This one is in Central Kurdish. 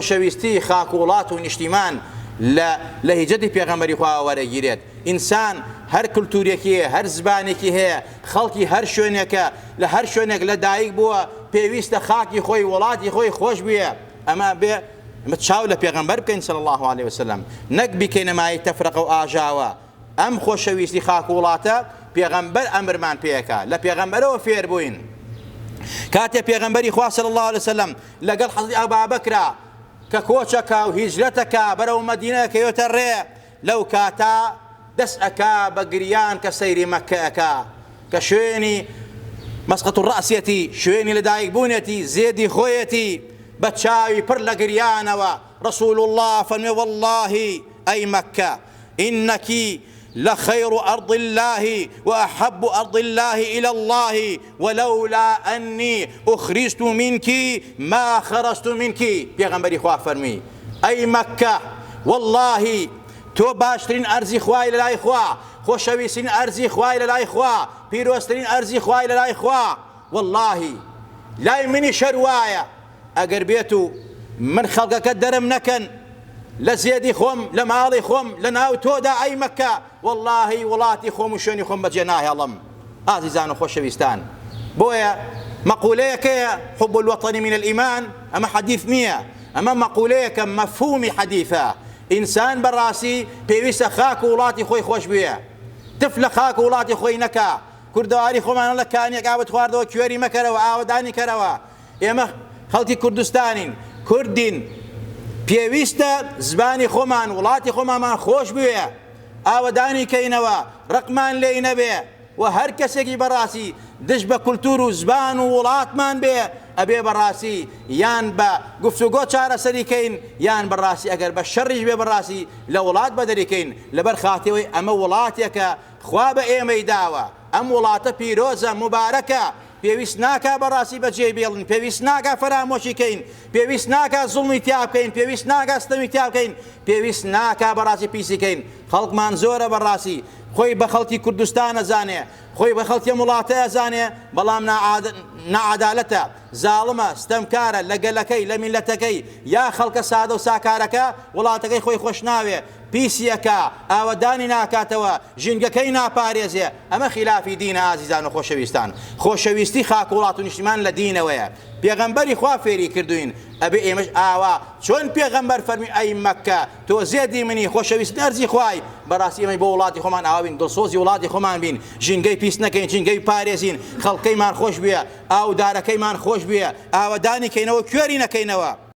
خۆشەویستی خاک و وڵات و نیشتیمان لە لە هیجرەتی پێغەمبەری خواوە وەرەگیرێت. ئینسان هەر کلتورێکی هەیە، هەر زبانێکی هەیە، خەڵکی هەر شوێنێکە، لە هەر شوێنێک لە دایک بووە، پێویستە خاکی خۆی، وڵاتی خۆی خۆش بوێ. ئەمە ئەبێ ئێمە چاو لە پێغەمبەر بکەین صلی اللە علیە وسلم، نەک بیکەینە مایەی تەفرەقە و ئاژاوە. ئەم خۆشەویستی خاک و وڵاتە پێغەمبەر ئەمرمان پێکا، لە پێغەمبەرەوە فێر بووین. کاتێ پێغەمبەری خوا صلی اللە علیە وسلم لەگەڵ حەزرەتی ئەبابەکرا کە کۆچەکا و هیجرەتەکا بەرەو مەدینە ئەکەوێتە ڕێ، لەو کاتە دەست ئەکا بە گریان کە سەیری مەککە ئەکا کە شوێنی مسقط الرأسیەتی، شوێنی لەدایکبوونیەتی، زێدی خۆیەتی، بە چاوی پڕ لە گریانەوە رسول اللە فەرموێ واللە ئەی مەککە انک لخیر ارض اللە واحب ارض اللە الی اللە ولولا انی اخرجت منک ما خرجت منک، پێغەمبەری خوا فەرمووی، ئەی مەککە وەڵڵاهی تۆ باشترین ئەرزی خوای لەلای خوا، خۆشەویسترین ئەرزی خوای لەلای خوا، پیرۆزترین ئەرزی خوای لەلای خوا، وەڵڵاهی لای منیش هەر وایە، ئەگەر بێت و من خەڵکەکە دەرم نەکەن لە زێدی خۆم، لە ماڵی خۆم، لە ناو تۆدا ئەی مەککە، وەڵڵاهی وڵاتی خۆم و شوێنی خۆم بەجێ ناهێڵم. ئازیزان و خۆشەویستان، بۆیە مەقولەیەک هەیە، حب الوطن من الایمان، ئەمە حەدیث نییە، ئەمە مەقولەیەکە مەفهومی حەدیثە، ئینسان بەڕاستی پێویستە خاک و وڵاتی خۆی خۆش بوێ، تف لە خاک و وڵاتی خۆی نەکا، کوردەواری خۆمانە لە کانیەک ئاوت خواردەوە کوێری مەکەرەوە، ئاوەدانی کەرەوە، ئێمە خەڵکی کوردستانین، کوردین، پێویستە زبانی خۆمان، وڵاتی خۆمانمان خۆش بوێ، ئاوەدانی کەینەوە، ڕقمان لێی نەبێ و هەر کەسێکی بەڕاستی دژ بە کولتوور و زبان و وڵاتمان بێ، ئەبێ بەڕاستی یان بە گفتوگۆ چارەسەری کەین یان بەڕاستی ئەگەر بە شەڕیش بێ بەڕاستی لە وڵات بەدەری کەین، لەبەر خاتری ئەمە وڵاتێکە خوا بە ئێمەی داوە، ئەم وڵاتە پیرۆزە، موبارەکە، پێویست ناکا بەڕاستی بەجێی بێڵین، پێویست ناکا فەرامۆشی کەین، پێویست ناکا زوڵمی تیا بکەین، پێویست ناکا ستەمی تیا بکەین، پێویست ناکا بەڕاستی پیسی کەین. خەڵکمان زۆرە بەڕاستی خۆی بە خەڵکی کوردستان ئەزانێ، خۆی بە خەڵکی ئەم وڵاتە ئەزانێ، بەڵام ناعەدالەتە، زاڵمە، ستەمکارە لە گەلەکەی، لە میللەتەکەی، یا خەڵکە سادە و ساکارەکە وڵاتەکەی خۆی خۆش ناوێ، پیسی ئەکا، ئاوەدانی ناکاتەوە، ژینگەکەی ناپارێزێ، ئەمە خیلافی دینە ئازیزان و خۆشەویستان، خۆشەویستی خاک و وڵات و نیشتیمان لە دینەوەیە، پێغەمبەری خوا فێری کردوین، ئەبێ ئێمەش ئاوا چۆن پێغەمبەر فەرمی ئەی مەککە تۆ زێدی منی، خۆشەویسترین ئەرزی خوای، بەڕاستی ئێمەش بۆ وڵاتی خۆمان ئاوا بین، دڵسۆزی وڵاتی خۆمان بین، ژینگەی پیس نەکەین، ژینگەی بپارێزین، خەڵکەیمان خۆش بوێ، ئاو و دارەکەیمان خۆش بوێ، ئاوەدانی کەینەوە، کوێری نەکەینەوە.